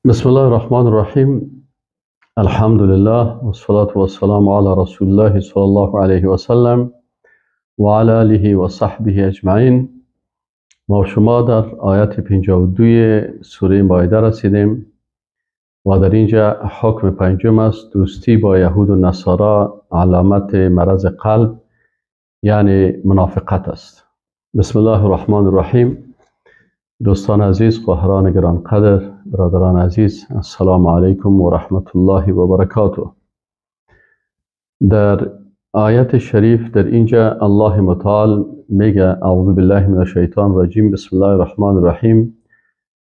بسم الله الرحمن الرحیم. الحمد لله والصلاة والسلام على رسول الله صلی الله علیه و سلم و علی آله و صحبه اجمعین. ما شما در آیت 52 سوره مائده رسیدیم و در اینجا حکم پنجم است: دوستی با یهود و نصارا علامت مرض قلب یعنی منافقت است. بسم الله الرحمن الرحیم. دوستان عزیز، خواهران گرانقدر، برادران عزیز، السلام علیکم و رحمت الله و برکاته. در آیت شریف در اینجا الله متعال میگه: اعوذ بالله من الشیطان الرجیم، بسم الله الرحمن الرحیم.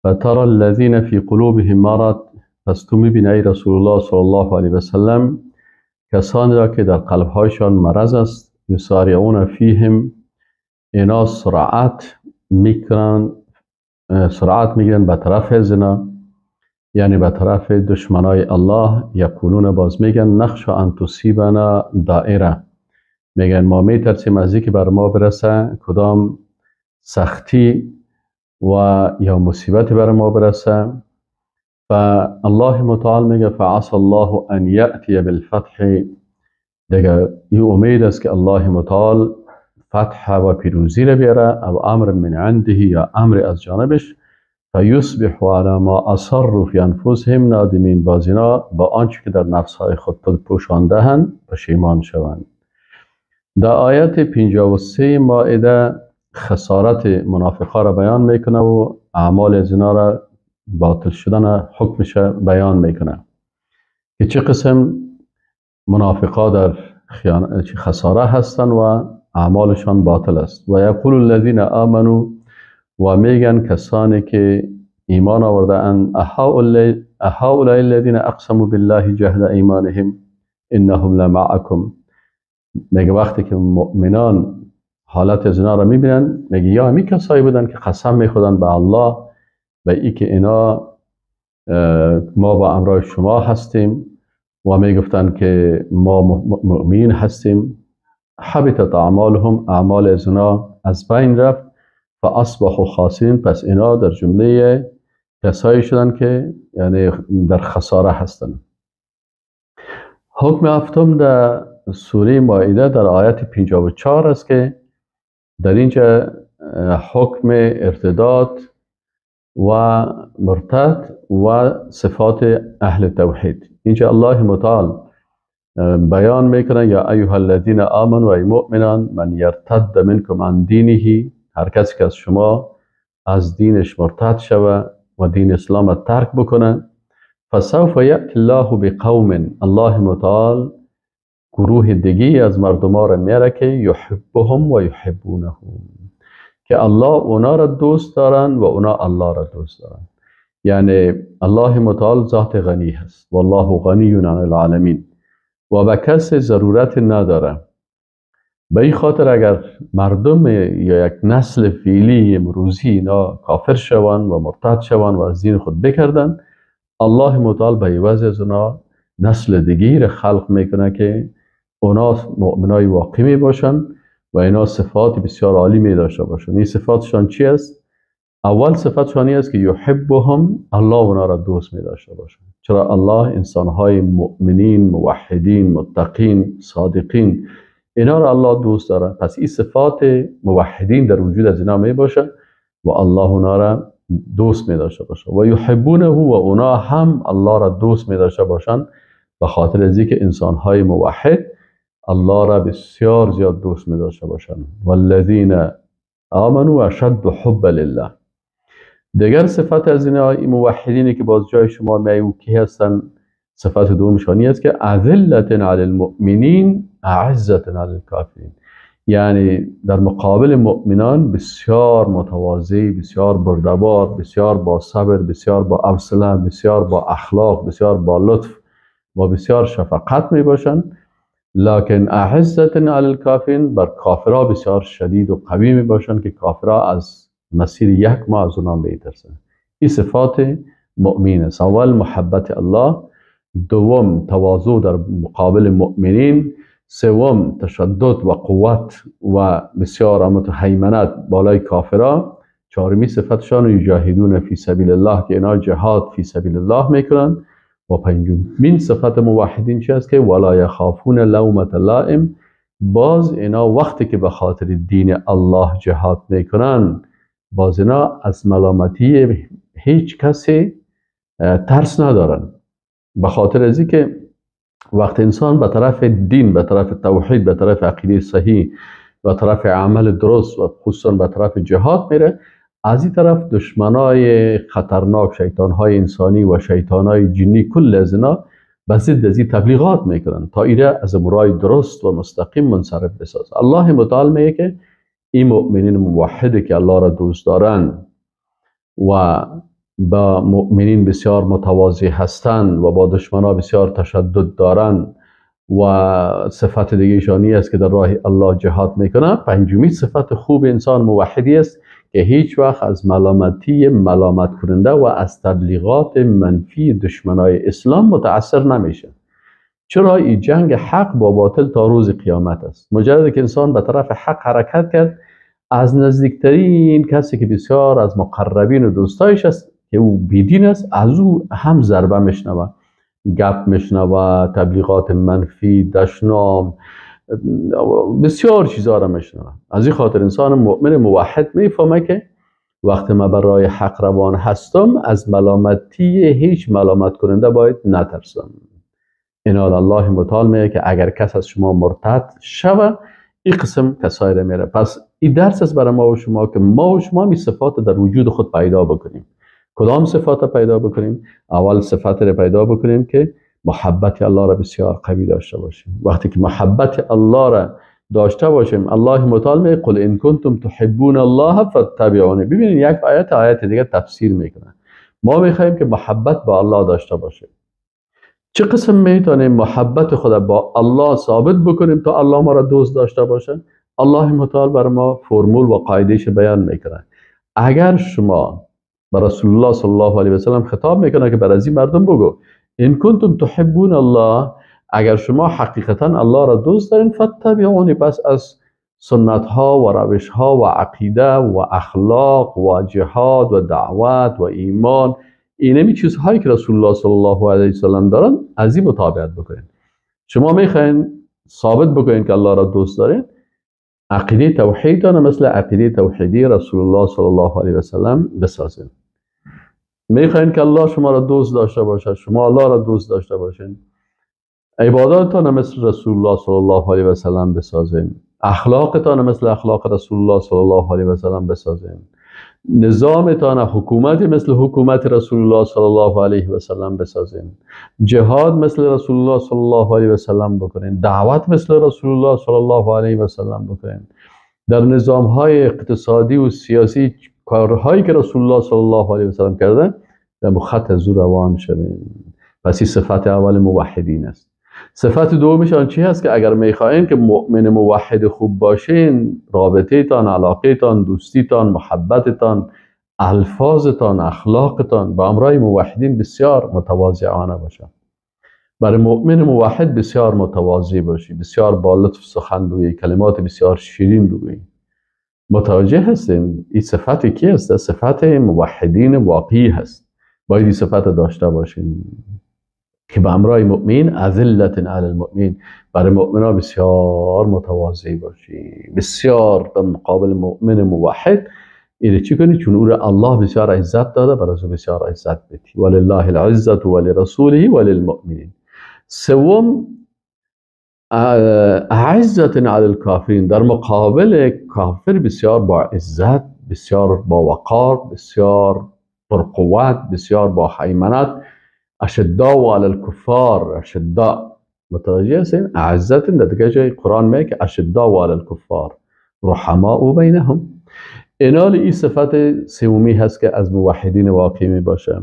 فترى الذین فی قلوبهم مرض. پس تو میبینی ای رسول الله صلی الله علیه و سلم کسانی را که در قلبهایشان مرض است، یسارعون فیهم، اینا سرعت میکنن، سرعت میگیرن به طرف زنا، یعنی به طرف دشمنای الله. یقولون، باز میگن، نخشى ان تصیبنا دائره، میگن ما میترسیم از اینکه بر ما برسه کدام سختی و یا مصیبت بر ما برسه. و الله متعال میگه فعسى الله ان یأتی بالفتح. دیگه این امید است که الله متعال فتح و پیروزی را بیاره، او امر من عنده، یا امر از جانبش، فیصبحوا علی ما اسروا فی انفسهم نادمین. باز اینا با آنچه که در نفسهای خود پوشانده هند پشیمان شوند. در آیت 53 مائده خسارت منافقا را بیان میکنه و اعمال از اینا را باطل شدن حکمش بیان میکنه که چه قسم منافقا در خساره هستن و اعمالشان باطل است. و یقول الذین آمنوا، و میگن کسانی که ایمان آورده اند، اهؤلاء الذین اقسموا بالله جهد ایمانهم انهم لمعکم. میگه وقتی که مؤمنان حالت از اینا را میبینن، میگه یا همی کسایی بودن که قسم میخورن به الله و ای که اینا ما با امرای شما هستیم و میگفتن که ما مؤمن هستیم. حبطت اعمالهم، اعمال از اینا از بین رفت. فاصبحوا خاسرین، پس اینا در جمله کسایی شدن که یعنی در خساره هستند. حکم هفتم در سوره مائده در آیت 54 است که در اینجا حکم ارتداد و مرتد و صفات اهل توحید. اینجا الله متعال بیان میکنه: یا ایها الذین آمنوا، ای مؤمنان، من یرتد منکم عن دینه، هر کسی که از شما از دینش مرتد شوه و دین اسلام ترک بکنه، فسوف یأتی الله بقوم، الله متعال گروه دیگه از مردم ها را میاره که یحبهم و یحبونهم، که الله اونا را دوست دارن و اونا الله را دوست دارن. یعنی الله متعال ذات غنی هست، والله غنی عن العالمین، و به کس ضرورت نداره. به این خاطر اگر مردم یا یک نسل فعلی امروزی اینا کافر شوند و مرتد شوند و از دین خود بکردن، الله متعال به عوض از اونا نسل دیگی را خلق میکنه که اونا مؤمنای واقعی می باشن و اینا صفات بسیار عالی می داشته باشن. این صفاتشان چی است؟ اول صفتشان این است که یحبهم، الله اونا را دوست می داشته باشن. چرا الله انسانهای مؤمنین، موحدین، متقین، صادقین، اینا را الله دوست داره. پس این صفات موحدین در وجود از اینا می باشه و الله اونا را دوست می داشته باشه. و یحبونه، و اونا هم الله را دوست می داشته باشن، به خاطر از اینکه انسانهای موحد الله را بسیار زیاد دوست می داشته باشن. والذین آمنوا اشد حب لله. دیگر صفت از اینا موحدینی که باز جای شما میایو کی هستن، صفت دومشانی است که اذلة علی المؤمنین اعزة علی الکافرین، یعنی در مقابل مؤمنان بسیار متواضع، بسیار بردبار، بسیار با صبر، بسیار با حوصله، بسیار با اخلاق، بسیار با لطف و بسیار شفقت می باشند. لکن اعزة علی الکافرین، بر کافرها بسیار شدید و قوی می باشند که کافرها از مسیر یک ماه از اونا میترسن. این صفات مؤمن است. اول محبت الله، دوم تواضع در مقابل مؤمنین، سوم تشدد و قوت و بسیار هیمنت بالای کافرها، چهارمی صفتشان یجاهدون فی سبیل الله، که اینا جهاد فی سبیل الله میکنن. و پنجمین صفت موحدین چی است؟ که ولا یخافون لومة لائم، باز اینا وقتی که به خاطر دین الله جهاد میکنن، باز اینا از ملامتی هیچ کسی ترس ندارن، به خاطر از اینکه وقت انسان به طرف دین، به طرف توحید، به طرف عقیده صحیح، به طرف عمل درست و خصوصا به طرف جهاد میره، از این طرف دشمنای خطرناک، شیطانهای انسانی و شیطانهای جنی، کل از اینا به ضد از این تبلیغات میکنن تا ایره از راه درست و مستقیم منصرف بسازه. الله متعال میگه که این مؤمنین موحده که الله را دوست دارن و با مؤمنین بسیار متواضع هستند و با دشمنا بسیار تشدد دارن و صفت دیگه ایشانی است که در راه الله جهاد میکنن. پنجمی صفت خوب انسان موحدی است که هیچ وقت از ملامتی ملامت کننده و از تبلیغات منفی دشمنای اسلام متاثر نمیشه. چرا؟ این جنگ حق با باطل تا روز قیامت است. مجرد که انسان به طرف حق حرکت کرد، از نزدیکترین کسی که بسیار از مقربین و دوستایش است که او بیدین است، از او هم ضربه میشنوه، گپ میشنوه، تبلیغات منفی، دشنام، بسیار چیزها را میشنوه. از این خاطر انسان مؤمن موحد میفهمه که وقتی ما برای حق روان هستم، از ملامتی هیچ ملامت کننده باید نترسم. اینا الله متعال میگه که اگر کس از شما مرتد شوه، این قسم کسایی را میره. پس این درس است برای ما و شما که ما و شما می صفات در وجود خود پیدا بکنیم. کدام صفات پیدا بکنیم؟ اول صفات را پیدا بکنیم که محبت الله را بسیار قوی داشته باشیم. وقتی که محبت الله را داشته باشیم، الله متعال میگه قل ان کنتم تحبون الله فاتبعونی. ببینید یک آیت آیت دیگه تفسیر میکنه. ما میخوایم که محبت با الله داشته باشیم. چه قسم میتونیم محبت خود با الله ثابت بکنیم تا الله ما را دوست داشته باشه؟ الله متعال بر ما فرمول و قاعدهش بیان میکنه. اگر شما بر رسول الله صلی الله علیه و سلم خطاب میکنه که بر از این مردم بگو ان کنتم تحبون الله، اگر شما حقیقتا الله را دوست دارین، فاتبعونی، پس از سنت ها و روش ها و عقیده و اخلاق و جهاد و دعوت و ایمان، اینمی چیزهایی که رسول الله صلی الله علیه و سلم دارن، از این متابعت بکنین. شما میخواین ثابت بکنین که الله را دوست دارین، عقیده توحید دانه مثل عقیده توحیدی رسول الله صلی الله علیه و سلم بسازین. میخواین که الله شما را دوست داشته باشه، شما الله را دوست داشته باشین، عباداتتان مثل رسول الله صلی الله علیه و سلم بسازین، اخلاقتان مثل اخلاق رسول الله صلی الله علیه و سلم بسازین، نظامتان حکومت مثل حکومت رسول الله صلی الله علیه و سلم بسازین، جهاد مثل رسول الله صلی الله علیه و سلم بکنین، دعوت مثل رسول الله صلی الله علیه و سلم بکنین، در نظام های اقتصادی و سیاسی کارهایی که رسول الله صلی الله علیه و سلم کردن در خط از او روان شوین. پس این صفت اول موحدین است. صفت دومشان چی هست؟ که اگر میخواین که مؤمن موحد خوب باشین، رابطه تان، علاقه تان، دوستیتان، محبتتان، الفاظتان، اخلاقتان با امرای موحدین بسیار متواضعانه باشه. برای مؤمن موحد بسیار متواضع باشی، بسیار با لطف سخن بگویی، کلمات بسیار شیرین بگویی. متوجه هستیم این صفت کی است؟ صفت موحدین واقعی هست. باید این صفت داشته باشین که به امرای مؤمن اذلت علی المؤمن، برای مؤمنا بسیار متواضع باشی، بسیار در مقابل مؤمن موحد اینه چی کنی؟ چون او را الله بسیار عزت داده، برای او بسیار عزت بدی. ولله العزت ولرسوله وللمؤمنین. سوم عزت علی الکافرین، در مقابل کافر بسیار با عزت، بسیار با وقار، بسیار پرقوت، بسیار با هیمنت. اشداء علی الکفار، اشداء، متوجه هستین؟ عزت در دیگه جای قرآن میگه که اشداء علی الکفار رحماء بینهم. اینال این صفت سومی هست که از موحدین واقعی می باشه.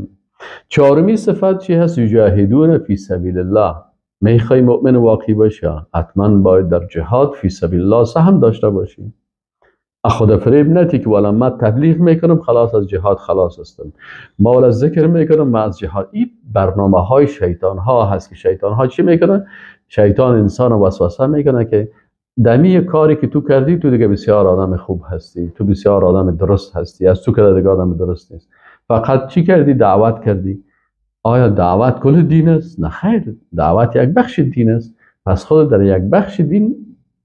چهارمی صفت چی هست؟ یجاهدون فی سبیل الله. میخوای مؤمن واقعی باشی، حتما باید در جهاد فی سبیل الله سهم داشته باشی. خود فریب نتی که والا من تبلیغ میکنم خلاص از جهاد خلاص هستم، ما والا ذکر میکنم ما از جهاد. این برنامه های شیطان ها هست که شیطان ها چی میکنن؟ شیطان انسان وسوسه میکنه که دمی کاری که تو کردی تو دیگه بسیار آدم خوب هستی، تو بسیار آدم درست هستی، از تو که دیگه آدم درست نیست. فقط چی کردی؟ دعوت کردی. آیا دعوت کل دین است؟ نه خیر، دعوت یک بخش دین است. پس خود در یک بخش دین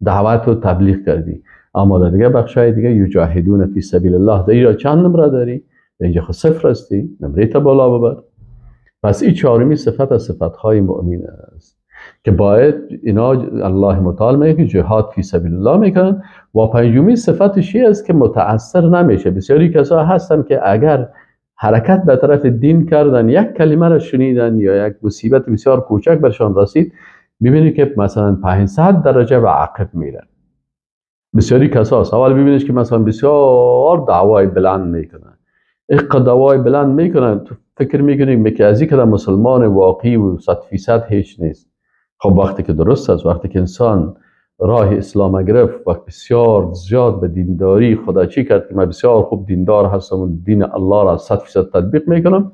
دعوت رو تبلیغ کردی، اما در دیگه بخش های دیگه یجاهدون فی سبیل الله، در اینجا چند نمره داری؟ در اینجا خود صفر هستی، نمره تا بالا ببر. پس این چهارمی صفت از صفت های مؤمن است که باید اینا الله متعال میگه که جهاد فی سبیل الله میکنن. و پنجمی صفتش است که متأثر نمیشه. بسیاری کسا هستن که اگر حرکت به طرف دین کردن، یک کلمه را شنیدن یا یک مصیبت بسیار کوچک برشان رسید، میبینی که مثلا 500 درجه به عقب میرن. بسیاری کسا هست اول ببینیش که مثلا بسیار دعوای بلند میکنن، اقا دعوای بلند میکنن، تو فکر میکنی که از این مسلمان واقعی و 100% هیچ نیست. خب وقتی که درست است، وقتی که انسان راه اسلام گرفت و بسیار زیاد به دینداری خدا چی کرد که من بسیار خوب دیندار هستم و دین الله را 100% تطبیق میکنم،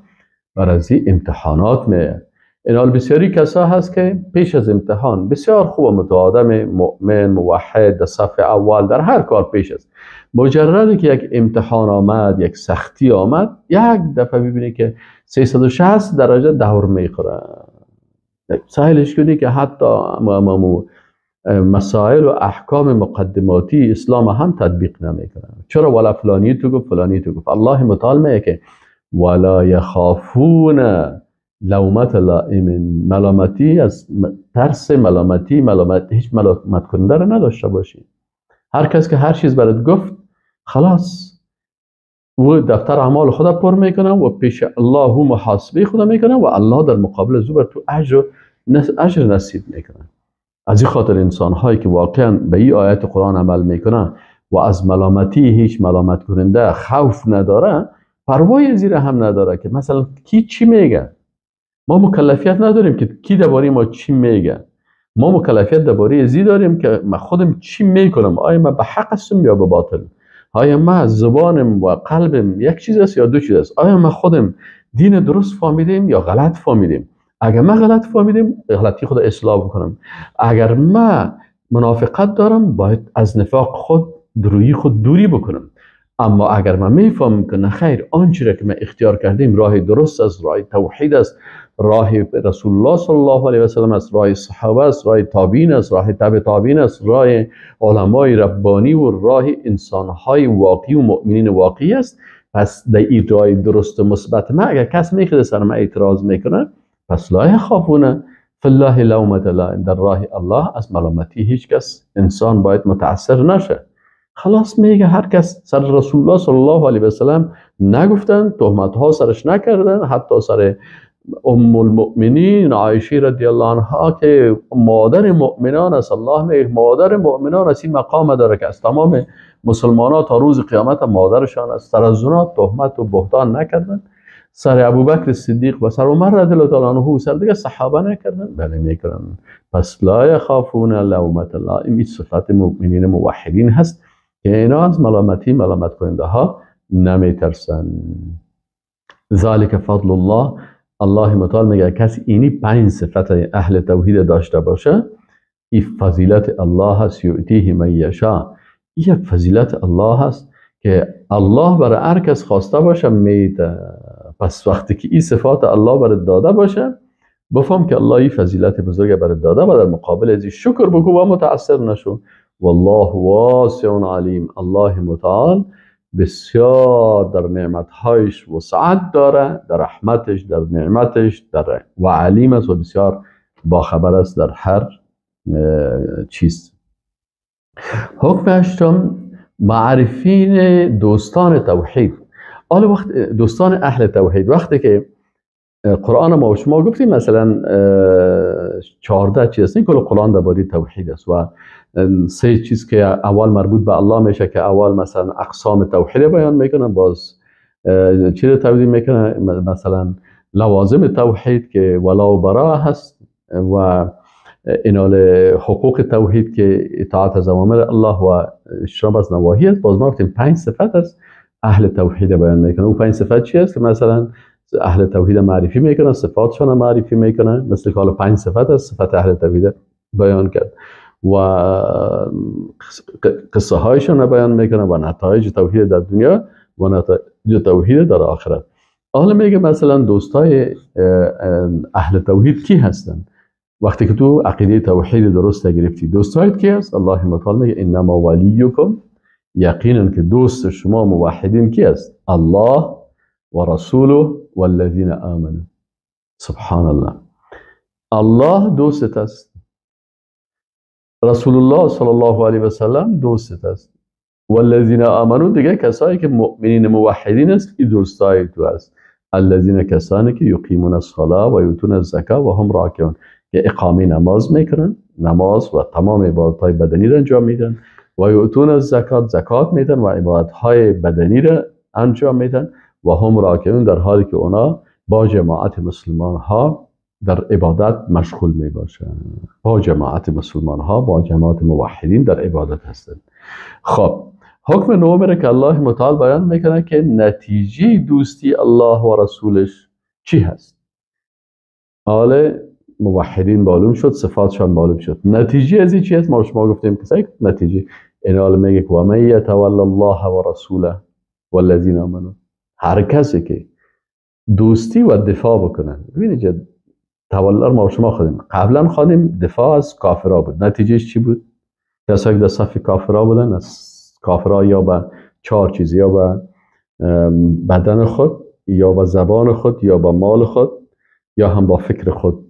بر از این امتحانات میاد. اینال بسیاری کسا هست که پیش از امتحان بسیار خوب متعادم مؤمن موحد در صف اول در هر کار پیش است، مجرد که یک امتحان آمد، یک سختی آمد، یک دفعه ببینی که 360 درجه دور میخوره. سهلش کنی که حتی مسائل و احکام مقدماتی اسلام هم تطبیق نمیکنه. چرا؟ ولا فلانی تو گفت، فلانی تو گفت. الله متعال میگه که ولا یخافون لومت لائم، ملامتی از ترس ملامتی، ملامت هیچ ملامت کننده رو نداشته باشی. هر کس که هر چیز برات گفت خلاص و دفتر اعمال خدا پر میکنه و پیش الله و محاسبه خدا میکنه و الله در مقابل از او بر تو اجر نصیب میکنه. از این خاطر انسان هایی که واقعا به این آیت قرآن عمل میکنن و از ملامتی هیچ ملامت کننده خوف نداره، پروای زیر هم نداره که مثلا کی چی میگه. ما مکلفیت نداریم که کی درباره ما چی میگه، ما مکلفیت درباره ازی داریم که ما خودم چی میکنم، آیا ما به حق هستم یا به باطل، آیا ما زبانم و قلبم یک چیز است یا دو چیز است، آیا ما خودم دین درست فهمیدیم یا غلط فهمیدیم. اگر ما غلط فهمیدیم غلطی خود اصلاح بکنم، اگر ما منافقت دارم باید از نفاق خود درویی خود دوری بکنم. اما اگر ما میفهمم که نه خیر، آنچه را که ما اختیار کردیم راه درست است، راه توحید است، راه رسول الله صلی الله علیه و سلم است، راه صحابه است، راه تابعین است، راه تابع تابعین است، راه علمای ربانی و راه انسانهای واقعی و مؤمنین واقعی است، پس در این راه درست و مثبت ما اگر کس میخواد سر ما اعتراض میکنه، پس لا یخافون فی الله لومة لائم، در راه الله از ملامتی هیچ کس انسان باید متاثر نشه. خلاص میگه هر کس سر رسول الله صلی الله علیه و سلم نگفتن، تهمت ها سرش نکردن، حتی سر ام المؤمنین عایشه رضی الله عنها که مادر مؤمنان است، الله میگه مادر مؤمنان است، این مقام داره که از تمام مسلمانان تا روز قیامت مادرشان است، سر از اونا تهمت و بهتان نکردن، سر ابوبکر صدیق و سر عمر رضی الله تعالی عنه و سر دیگه صحابه نکردن، بله میکنن. پس لا یخافون لومة لائم، این صفت مؤمنین موحدین هست که اینا از ملامتی ملامت کننده ها نمیترسن. ذالک فضل الله، الله متعال میگه کسی اینی 5 صفت اهل توحید داشته باشه، این فضیلت الله هست، یؤتیه من یشاء، این فضیلت الله هست که الله برای هر کس خواسته باشه میده. پس وقتی که این صفات الله برات داده باشه، بفهم که الله این فضیلت بزرگ برات داده و در مقابل از شکر بگو و متاثر نشو. والله واسع علیم، الله متعال بسیار در نعمتهایش وسعت داره، در رحمتش، در نعمتش، در و علیم است و بسیار باخبر است در هر چیز. حکم هشتم، معرفین دوستان توحید. حالا وقت دوستان اهل توحید، وقتی که قرآن ما و شما گفتیم مثلا 14 چیز است، این کل قرآن درباره توحید است و سه چیز که اول مربوط به الله میشه که اول مثلا اقسام توحید بیان میکنه، باز چی رو توضیح میکنه، مثلا لوازم توحید که ولا و برا هست و اینال حقوق توحید که اطاعت از اوامر الله و اجتناب از نواهی است. باز ما گفتیم 5 صفت است اهل توحید بیان میکنه. اون 5 صفت چی است؟ که مثلا اهل توحید معرفی میکنن، صفاتشون معرفی میکنن، مثل که حالا 5 صفت است، صفت اهل توحید بیان کرد. و قصه هایشان بیان میکنه و نتایج توحید در دنیا و نتایج توحید در آخرت. حالا میگه مثلا دوستای اهل توحید کی هستن؟ وقتی که تو عقیده توحید درست گرفتی دوستایت کی هست؟ الله متعال میگه انما ولیکم، یقینا که دوست شما موحدین کی است؟ الله و رسوله والذین آمنوا. سبحان الله، الله دوستت است، رسول الله صلی الله علیه و سلم دوستت است، والذین آمنوا دیگه کسایی که مؤمنین موحدین است، این دوستای تو است. الذین کسانی که یقیمون الصلاه و یؤتون الزکاه و هم راکعون، که اقامه نماز میکنن، نماز و تمام عبادت های بدنی را انجام میدن، و یؤتون الزکات، زکات میدن و عبادت های بدنی را انجام میدن، و هم راکعون، در حالی که اونا با جماعت مسلمان ها در عبادت مشغول می باشند، با جماعت مسلمان ها، با جماعت موحدین در عبادت هستند. خب حکم نهم را که الله متعال بیان میکنه که نتیجه دوستی الله و رسولش چی هست. حال موحدین معلوم شد، صفاتشان معلوم شد، نتیجه از این چی هست؟ ما شما گفتیم که نتیجه این حال میگه که و من یتول الله و رسوله والذین آمنوا، هر کسی که دوستی و دفاع بکنن. ببینید تولا ما شما خودیم قبلا خواندیم دفاع از کافرها بود، نتیجهش چی بود؟ کسایی که در صف کافرها بودن، از کافرها یا به چهار چیز، یا به بدن خود، یا به زبان خود، یا به مال خود، یا هم با فکر خود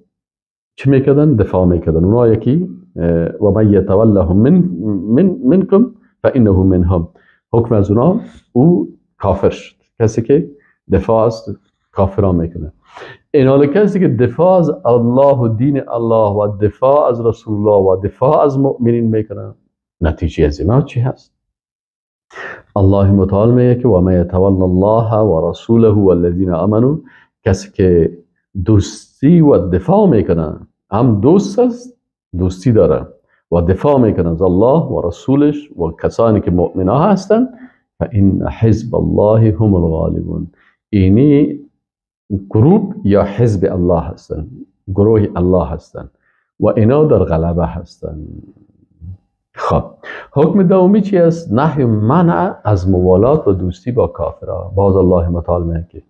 چی میکردن؟ دفاع میکردن. اونا یکی و من یتولهم من منکم فانه منهم، حکم از اونا او کافر شد، کسی که دفاع از کافران میکنه. این حال کسی که دفاع از الله و دین الله و دفاع از رسول الله و دفاع از مؤمنین میکنه، نتیجه از اینا چی هست؟ الله متعال میگه که و من یتول الله و رسوله والذین آمنوا، کسی که دوستی و دفاع میکنه، هم دوست است، دوستی داره و دفاع میکنه از الله و رسولش و کسانی که مؤمنا هستند، فان حزب الله هم الغالبون، اینی گروه یا حزب الله هستند، گروه الله هستند و اینا در غلبه هستند. خب حکم دومی چی است؟ نهی منع از موالات و دوستی با کافرها. باز الله متعال میگه،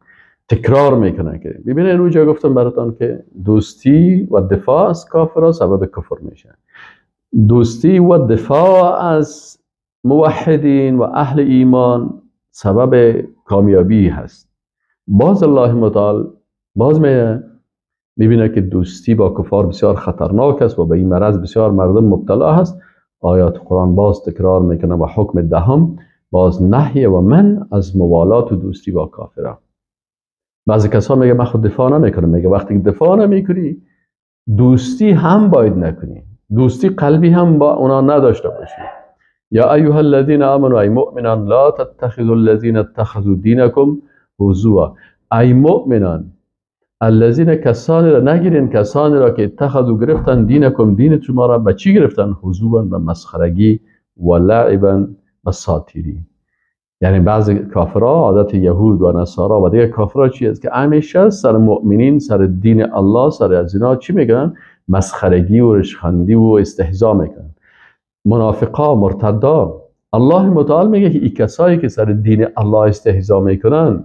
تکرار میکنه که ببینید اونجا گفتم براتون که دوستی و دفاع از کافرها سبب کفر میشه، دوستی و دفاع از موحدین و اهل ایمان سبب کامیابی هست. باز الله متعال باز میبینه که دوستی با کفار بسیار خطرناک است و به این مرض بسیار مردم مبتلا هست. آیات قرآن باز تکرار میکنه و حکم دهم باز نهی و من از موالات و دوستی با کافران. بعضی کسا میگه من خود دفاع نمیکنم، میگه وقتی که دفاع نمیکنی دوستی هم باید نکنی، دوستی قلبی هم با اونا نداشته باشی. یا ایها الذین آمنوا، ای مؤمنان، لا تتخذوا الذین اتخذوا دینکم هزوا، ای مؤمنان، الذین کسانی را نگیرین، کسانی را که اتخذوا گرفتن، دینکم دین شما را به چی گرفتن؟ هزوا، به مسخرگی، و لعبا، به ساتیری. یعنی بعضی کافرها، عادت یهود و نصارا و دیگه کافرها چی است که همیشه سر مؤمنین، سر دین الله، سر از اینا چی میگن؟ مسخرگی و رشخندی و استهزا میکنن. منافقا، مرتدا، الله متعال میگه که این کسایی که سر دین الله استهزا میکنن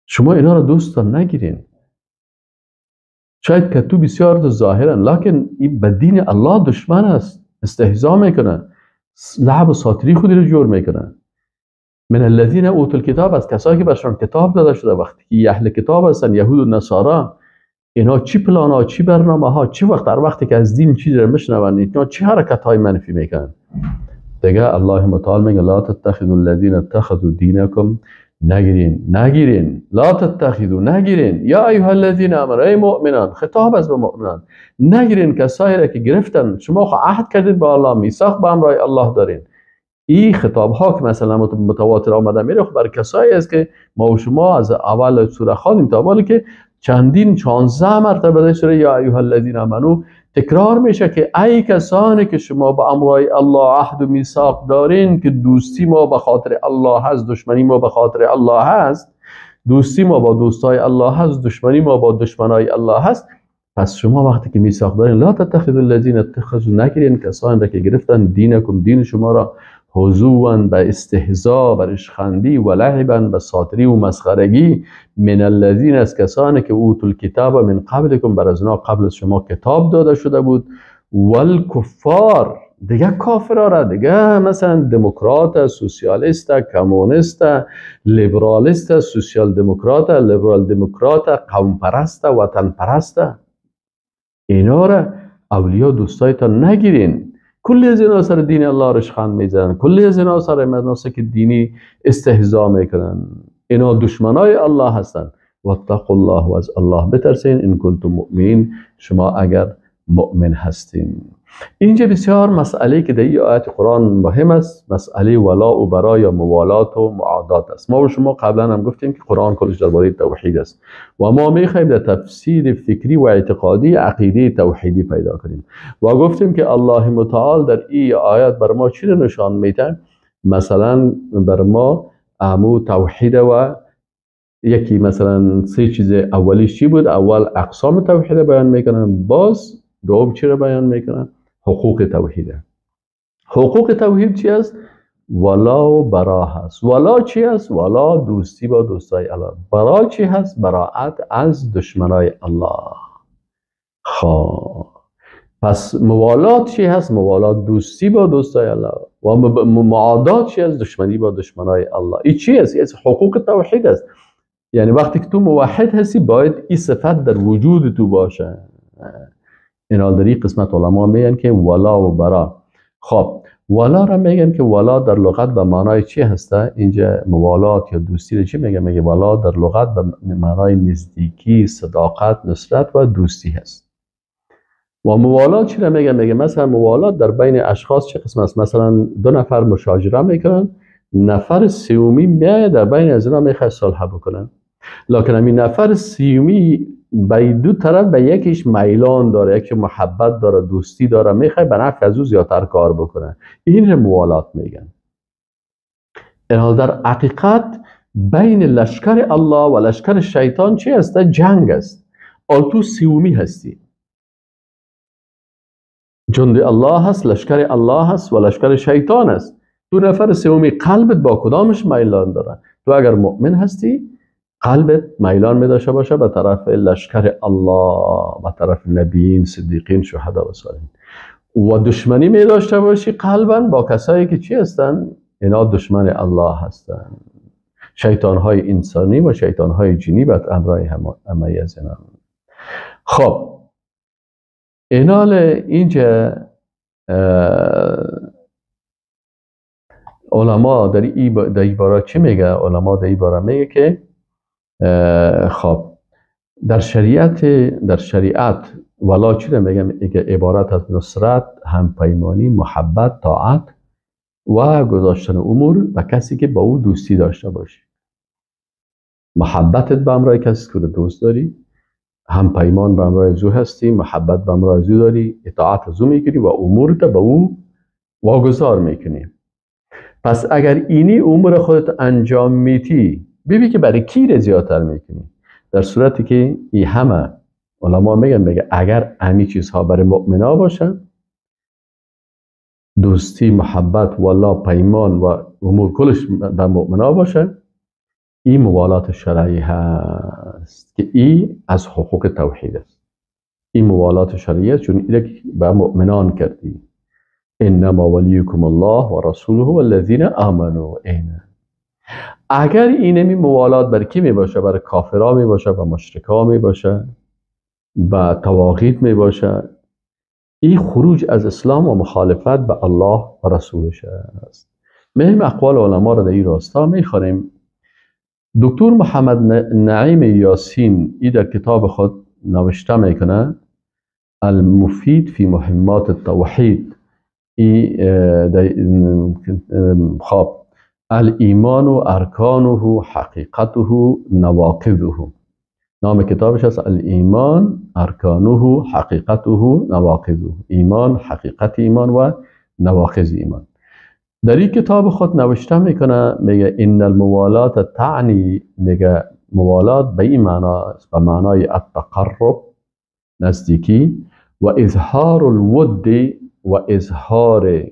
شما اینا رو دوستان نگیرین. شاید که تو بسیار ظاهرا، لکن این به دین الله دشمن است، استهزا میکنه، لعب و ساتری خودی رو جور میکنه. من الذین اوتوا الکتاب، از کسایی که بهشون کتاب داده شده، وقتی که اهل کتاب هستن یهود و نصارا، اینا چی پلان ها، چی برنامه ها، چی وقت در وقتی که از دین چیزی رو میشنون اینا چی حرکت های منفی میکنن. دیگه الله متعال میگه لا تتخذوا الذین اتخذوا دینکم، نگیرین، نگیرین، لا تتخذوا، نگیرین، یا ایها الذین آمنوا، ای مؤمنان، خطاب از به مؤمنان، نگیرین کسایی را که گرفتن، شما خو عهد کردید با الله، میثاق با امرای الله دارین. این خطاب ها که مثلا متواتر آمده میره خب بر کسایی است که ما و شما از اول سوره خواندیم تا اول که چندین 16 مرتبه در سوره یا ایها الذین آمنوا تکرار میشه که ای کسانی که شما با امرای الله عهد و میثاق دارین که دوستی ما به خاطر الله هست، دشمنی ما به خاطر الله هست، دوستی ما با دوستای الله هست، دشمنی ما با دشمنای الله هست، پس شما وقتی که میثاق دارین، لا تتخذوا الذین اتخذوا، نگیرین کسانی را که گرفتن دینکم، دین شما را، هزوا، به استهزا، بر اشخندی، و لعبا، به ساتری و مسخرگی، من الذین، از کسانی که اوتوا الکتاب من قبلکم، بر از قبل از شما کتاب داده شده بود، والکفار، دیگه کافرها را، دیگه مثلا دموکرات، سوسیالیست، کمونیست، لیبرالیست، سوسیال دموکرات، لیبرال دموکرات، قوم پرست، وطن پرست، اینا را اولیا دوستایتان نگیرین. کلی از اینا سر دین الله رشخند میزنن، کلی از اینا سر مناسک دینی استهزا میکنن، اینا دشمنای الله هستن. واتقوا الله، و از الله بترسین، ان کنتم مؤمنین، شما اگر مؤمن هستین. اینجا بسیار مسئله که در این آیت قرآن مهم است، مسئله ولا و برا یا موالات و معادات است. ما و شما قبلا هم گفتیم که قرآن کلش درباره توحید است و ما میخوایم در تفسیر فکری و اعتقادی عقیده توحیدی پیدا کنیم و گفتیم که الله متعال در این آیات بر ما چی نشان میده؟ مثلا بر ما امو توحید و یکی مثلا سه چیز اولیش چی بود؟ اول اقسام توحید بیان میکنن، باز دوم چی رو بیان میکنن؟ حقوق توحیده. حقوق توحید چی است؟ ولا و برا هست. ولا چی است؟ ولا دوستی با دوستای الله. برا چی هست؟ براعت از دشمنای الله. خب پس موالات چی هست؟ موالات دوستی با دوستای الله، و معادات چی هست؟ دشمنی با دشمنای الله. این چی است؟ این حقوق توحید است. یعنی وقتی که تو موحد هستی باید این صفت در وجود تو باشه. اینا در این قسمت علما میگن که ولا و برا. خب ولا را میگن که ولا در لغت به معنای چی هسته؟ اینجا موالات یا دوستی را چی میگن؟ میگه ولا در لغت به معنای نزدیکی، صداقت، نصرت و دوستی هست. و موالات چی را میگن؟ میگه مثلا موالات در بین اشخاص چه قسم است؟ مثلا دو نفر مشاجره میکنن، نفر سومی میاد در بین از اینا میخواد صلح بکنن، لکن همین نفر سومی به دو طرف به یکیش میلان داره، یکی محبت داره، دوستی داره، میخواد به نفع از او زیادتر کار بکنه. این رو موالات میگن. این در حقیقت بین لشکر الله و لشکر شیطان چی است؟ جنگ است. آل تو سومی هستی، جند الله هست، لشکر الله هست و لشکر شیطان است. تو نفر سومی قلبت با کدامش میلان داره؟ تو اگر مؤمن هستی قلبت میلان می داشته باشه به طرف لشکر الله، به طرف نبیین، صدیقین، شهدا و صالحین، و دشمنی می داشته باشی قلبا با کسایی که چی هستن؟ اینا دشمن الله هستن، شیطان های انسانی و شیطان های جنی به امرای همه از اینا. خب اینا اینجا علما در این باره چی میگه؟ علما در این باره میگه که خب در شریعت ولا چی رو میگم؟ میگه عبارت از نصرت، همپیمانی، محبت، طاعت و گذاشتن امور به کسی که با او دوستی داشته باشی. محبتت به امرای کسی که دوست داری، همپیمان به امرای زو هستی، محبت به امرای زو داری، اطاعت از او میکنی و امورت به او واگذار میکنی. پس اگر اینی امور خودت انجام میتی، ببین که برای کی رو زیادتر میکنی. در صورتی که این همه علما میگن، میگه اگر همین چیزها برای مؤمنا باشن، دوستی، محبت، والا، پیمان و امور کلش بر مؤمنا باشه، این موالات شرعی هست که این از حقوق توحید است. این موالات شرعی است چون این به مؤمنان کردی. انما ولیکم الله و رسوله والذین آمنوا. اگر اینمی موالات بر کی می باشه؟ بر کافرها می باشه، و مشرکا می باشه، و طواغیت می باشه، این خروج از اسلام و مخالفت به الله و رسولش است. مهم اقوال علما را در این راستا می خوانیم. دکتر محمد نعیم یاسین ای در کتاب خود نوشته میکنه المفید فی مهمات التوحید، ای خب الایمان و ارکانه حقیقته نواقضه، نام کتابش است الایمان ارکانه حقیقته نواقضه، ایمان، حقیقت ایمان و نواقض ایمان. در این کتاب خود نوشته میکنه، میگه ان الموالات تعنی، میگه موالات به این معنا است، به معنای التقرب، نزدیکی، و اظهار الود و اظهار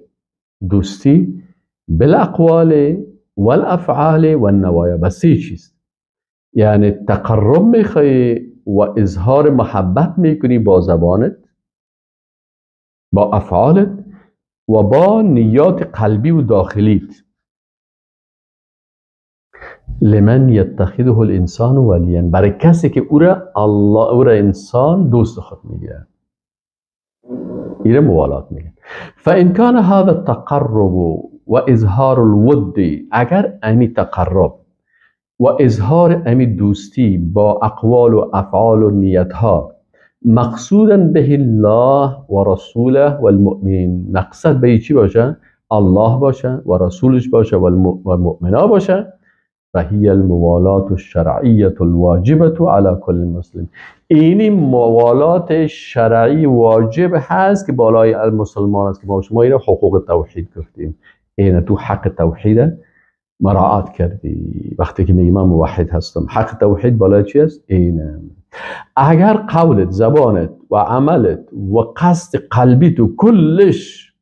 دوستی بالاقوال والافعال والنوایا. بس سه چیز، یعنی تقرب میخوای و اظهار محبت میکنی با زبانت، با افعالت و با نیات قلبی و داخلیت. لمن یتخذه الانسان ولیا، برای کسی که او را الله، او را انسان دوست خود میگیره، ایره موالات میگه. فان کان هذا التقرب و اظهار الود، اگر امی تقرب و اظهار امی دوستی با اقوال و افعال و نیتها مقصودا به الله و رسوله و المؤمنین، مقصد به چی باشه؟ الله باشه و رسولش باشه و مؤمنا باشه، فهي الموالات الشرعية الواجبة على كل مسلم. اینی موالات شرعی واجب هست که بالای المسلمان است که ما شما اینو حقوق توحید گفتیم. اینه تو حق توحید مراعات کردی وقتی که میگی من موحد هستم. حق توحید بالای چی است؟ اینه. اگر قولت، زبانت و عملت و قصد قلبی تو کلش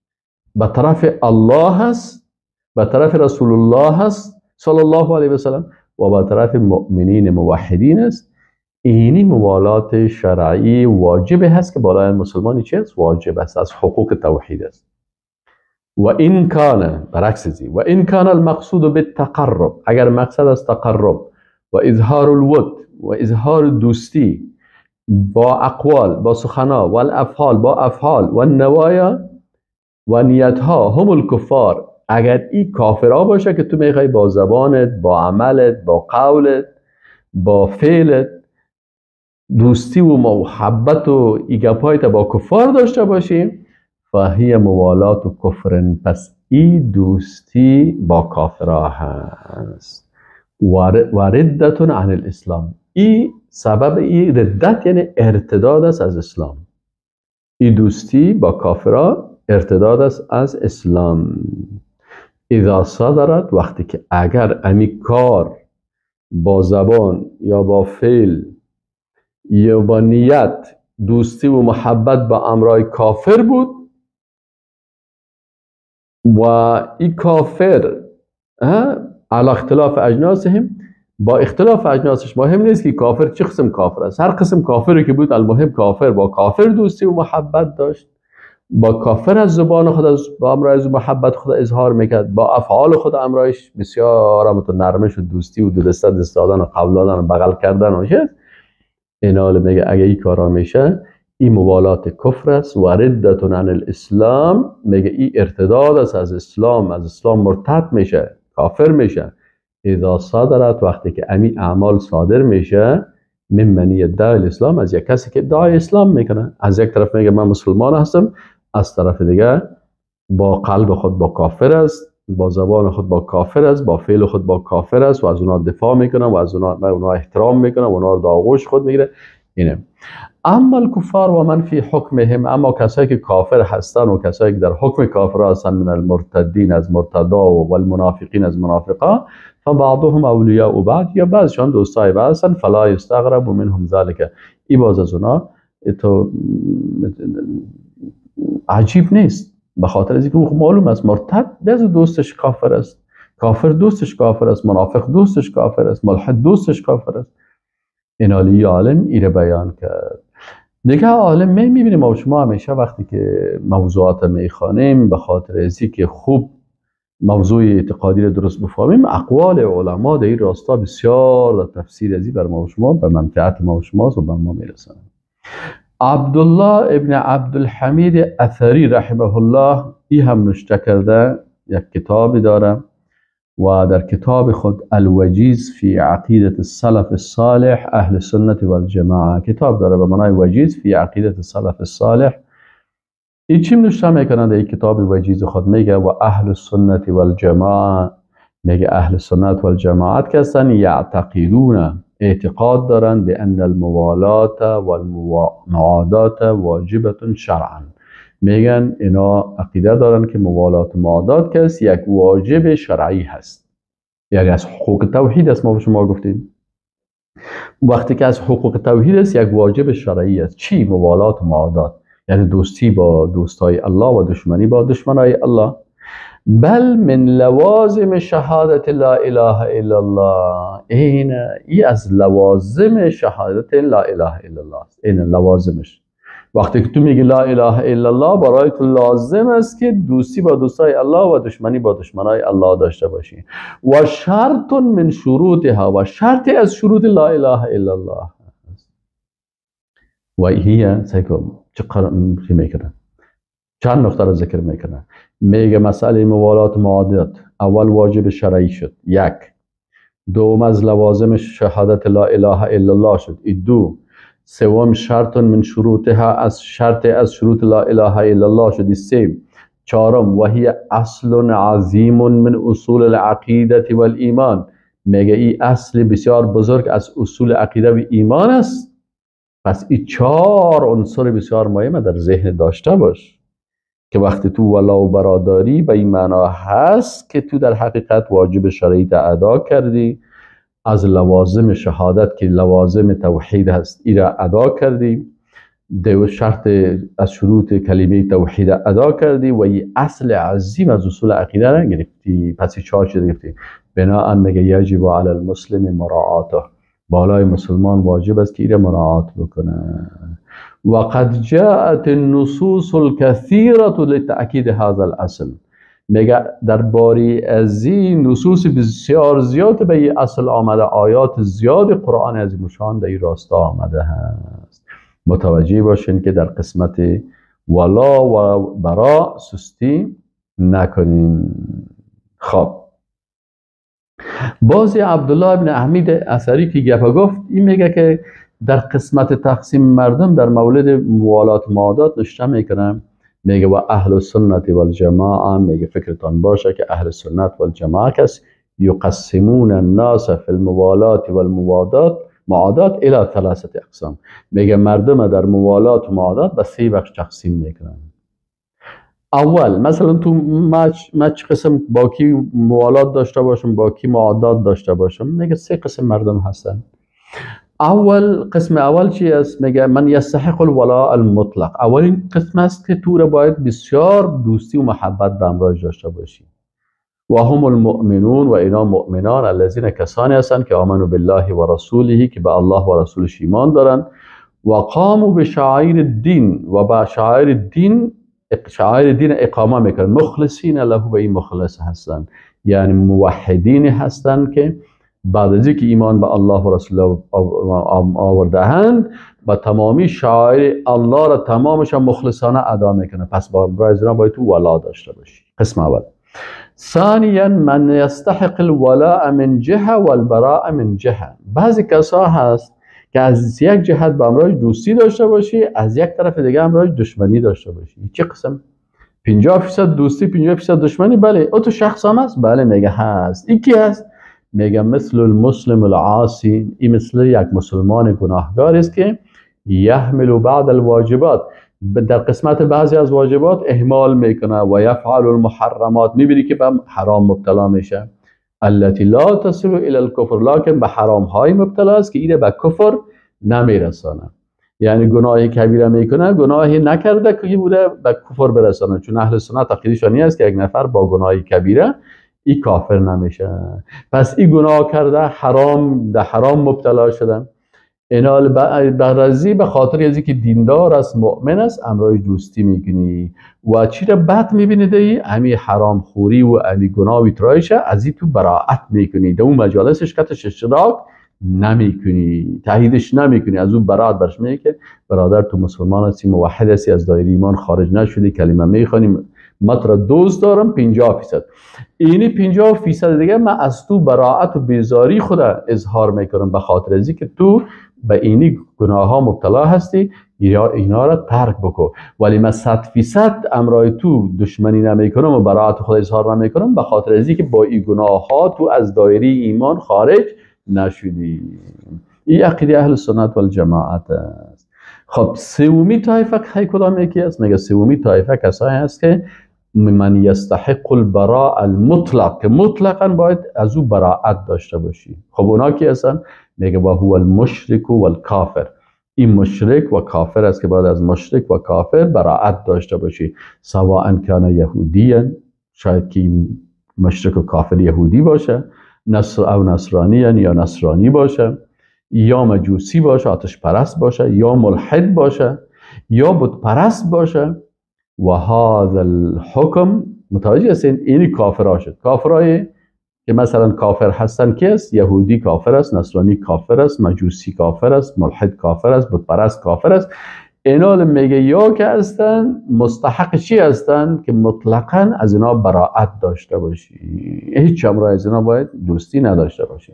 به طرف الله هست، به طرف رسول الله هست صلی الله علیه و سلم و به طرف مؤمنین موحدین است، اینی موالات شرعی واجب هست که بالای مسلمانی چی است؟ واجب است، از حقوق توحید است. و این کان، برعکس زی، و این کان المقصود بالتقرب، اگر مقصد از تقرب و اظهار الود و اظهار دوستی با اقوال، با سخنا و الافعال، با افعال و النوایا و نیتها هم الکفار، اگر این کافرها باشه که تو میخوای با زبانت، با عملت، با قولت، با فعلت دوستی و محبت و ای گپایت با کفار داشته باشی، فهی موالات و کفر، پس ای دوستی با کافرها هست. و ردت عن الاسلام، ای سبب ای ردت یعنی ارتداد است از اسلام. ای دوستی با کافرها ارتداد است از اسلام. اذا صدرت، وقتی که اگر امی کار با زبان یا با فعل یا با نیت دوستی و محبت با امرای کافر بود و این کافر علی اختلاف اجناسهم، با اختلاف اجناسش مهم نیست که کافر چه قسم کافر است، هر قسم کافری که بود المهم کافر با کافر دوستی و محبت داشت، با کافر از زبان خود از با امرای محبت خود اظهار میکرد، با افعال خود امرایش بسیار هم نرمش و دوستی و دو دسته دست دادن و قبول دادن و بغل کردن و چیز. اینا میگه اگه این کارا میشه این موالات کفر است و ردت عن الاسلام، میگه این ارتداد است از اسلام، از اسلام مرتد میشه، کافر میشه. اذا صدرت، وقتی که امی اعمال صادر میشه ممن یدعی الاسلام، از یک کسی که ادعای اسلام میکنه، از یک طرف میگه من مسلمان هستم، از طرف دیگه با قلب خود با کافر است، با زبان خود با کافر است، با فعل خود با کافر است و از اونا دفاع میکنه و از اونا احترام میکنه و اونا رو در آغوش خود میگیره. اینه. اما الکفار و من فی حکمهم، اما کسایی که کافر هستن و کسایی که در حکم کافر هستن، من المرتدین از مرتدا و المنافقین از منافقا، فبعضهم اولیاء بعض، یا بعضشان دوستای بعض هستن، فلا یستغرب منهم ذلک، ای باز از اونا تو عجیب نیست، به خاطر از اینکه معلوم است مرتد بعض دوستش کافر است، کافر دوستش کافر است، منافق دوستش کافر است، ملحد دوستش کافر است. این عالی عالم ایره بیان کرد. دیگه عالم میبینیم ما شما همیشه وقتی که موضوعات میخوانیم، به خاطر از اینکه خوب موضوع اعتقادی رو درست بفهمیم، اقوال علما در این راستا بسیار در تفسیر ازی بر ما و شما به منفعت ما و شماست و به ما میرسن. عبدالله ابن عبدالحمید اثری رحمه الله ای هم نشته کرده، یک کتابی داره و در کتاب خود الوجیز فی عقیدت السلف الصالح اهل سنت والجماعه کتاب داره به معنای وجیز فی عقیدت السلف الصالح. این چی نوشته میکنه در کتاب وجیز خود؟ میگه و اهل السنت والجماعه، میگه اهل سنت والجماعت که هستن یعتقدون، اعتقاد دارن به ان الموالات والمعادات واجبة شرعا، میگن اینا عقیده دارن که موالات و معادات کس یک واجب شرعی هست، یعنی از حقوق توحید است. ما به شما گفتیم وقتی که از حقوق توحید است، یک واجب شرعی است. چی؟ موالات و معادات، یعنی دوستی با دوستای الله و دشمنی با دشمنای الله. بل من لوازم شهادت لا اله الا الله، این ای از لوازم شهادت لا اله الا الله است. این لوازمش. وقتی که تو میگی لا اله الا الله، برای تو لازم است که دوستی با دوستای الله و دشمنی با دشمنای الله داشته باشی. و شرط من شروطها، و شرط از شروط لا اله الا الله است. و هي سیکو چه میکنه؟ چند نقطه را ذکر میکنه. میگه مسئله موالات و معادات اول واجب شرعی شد، یک. دوم از لوازم شهادت لا اله الا الله شد، دو. سوم شرط من شروطها، از شرط از شروط لا اله الا الله شد، سه. چهارم وهي اصل عظیم من اصول العقیده والایمان، میگه این اصل بسیار بزرگ از اصول عقیده و ایمان است. پس این چهار عنصر بسیار مهم در ذهن داشته باش که وقتی تو ولا و براداری به این معنا هست که تو در حقیقت واجب شرعی ادا کردی، از لوازم شهادت که لوازم توحید هست ای را ادا کردی، دو شرط از شروط کلمه توحید ادا کردی و این اصل عظیم از اصول عقیده را گرفتی. پس این چهار چیز گرفتی. بناءً میگه یجب علی المسلم مراعاته، بالای مسلمان واجب است که ای را مراعات بکنه. وقد جاءت النصوص الكثيرة لتأکید هذا الاصل، میگه درباره از این نصوص بسیار زیاد به این اصل آمده، آیات زیاد قرآن از مشان در این راستا آمده هست. متوجه باشین که در قسمت ولا و برا سستی نکنین. خب بازی عبدالله ابن احمد اثری که گپا گفت، این میگه که در قسمت تقسیم مردم در مورد موالات معادات نشته میکنم. میگه و اهل سنت والجماعه، میگه فکرتان باشه که اهل سنت والجماعه کس یقسمون الناس فی الموالات والموادات معادات الى ثلاثه اقسام. میگه مردم در موالات و معادات به سه بخش تقسیم میکنن. اول مثلا تو ما چه قسم با کی موالات داشته باشم، با کی معادات داشته باشم؟ میگه سه قسم مردم هستن. اول قسم اول چی است؟ میگه من یستحق الولاء المطلق. اولین قسم است که تو را باید بسیار دوستی و محبت به همراهش داشته باشی. و هم المؤمنون، و اینا مؤمنان الذین کسانی هستند که آمنوا بالله و رسوله، که به الله و رسولش ایمان دارند، و قاموا بشعائر الدین، و با شعائر الدین شعائر دین اقامه میکنن، مخلصین له، و این مخلص هستند، یعنی موحدین هستند که بعد از اینکه ایمان به الله و رسول آورده‌اند با تمامی شعائر الله را تمامش مخلصانه ادا میکنه. پس با برای باید تو ولا داشته باشی. قسم اول. ثانیا من یستحق الولاء من جهه والبراء من جهه. بعضی کسا هست که از یک جهت با امراج دوستی داشته باشی، از یک طرف دیگه امراج دشمنی داشته باشی. چه قسم؟ 50% دوستی 50% دشمنی. بله او تو شخص هم هست؟ بله میگه هست. این کی هست؟ میگه مثل المسلم العاصی، این مثل یک مسلمان گناهکار است که یحمل بعض الواجبات، در قسمت بعضی از واجبات اهمال میکنه، و یفعل المحرمات، میبینی که به حرام مبتلا میشه، التي لا تصل الى الكفر، لکن به حرام های مبتلا است که اینه به کفر نمیرسانه. یعنی گناه کبیره میکنه، گناهی نکرده که بوده به کفر برسانه، چون اهل سنت عقیده‌شان این است که یک نفر با گناه کبیره ای کافر نمیشه. پس ای گناه کرده، حرام در حرام مبتلا شده، اینال برازی به خاطر از اینکه دیندار است، مؤمن است، امرای دوستی میکنی و چی را بد میبینی دی امی حرام خوری و امی گناه و ترایشه از این تو براعت میکنی، در اون مجالسش کتش اشتراک نمیکنی، تاییدش نمیکنی، از اون براعت برش میگی که برادر تو مسلمان هستی، موحد هستی، از دایره ایمان خارج نشدی، کلمه میخوانی، من تو را دوست دارم 50%، اینی 50% دیگه من از تو براعت و بیزاری خود اظهار میکنم به خاطر از اینکه تو به اینی گناه ها مبتلا هستی، یا اینا را ترک بکن. ولی من 100% امرای تو دشمنی نمیکنم و براعت خود اظهار نمیکنم به خاطر از اینکه با این گناه ها تو از دایره ایمان خارج نشدی. این عقیده اهل سنت و الجماعت است. خب سومی طایفه که کدام یکی است؟ میگه سومی طایفه کسایی هست که من یستحق البراء المطلق، که مطلقا باید از او براعت داشته باشی. خب اونا کی هستن؟ میگه و هو المشرک و الکافر. این مشرک و کافر است که باید از مشرک و کافر براعت داشته باشی. سواء کان یهودیا، شاید که این مشرک و کافر یهودی باشه، نصر او نصرانی یا نصرانی باشه، یا مجوسی باشه، آتش پرست باشه، یا ملحد باشه، یا بت پرست باشه. و هذا الحکم، متوجه هستین؟ این کافرها شد. کافرای که مثلا کافر هستن که است؟ یهودی کافر است، نصرانی کافر است، مجوسی کافر است، ملحد کافر است، بت پرست کافر است. اینا میگه یا که هستن مستحق چی هستن؟ که مطلقاً از اینا براعت داشته باشی، هیچ امرای از اینا باید دوستی نداشته باشی.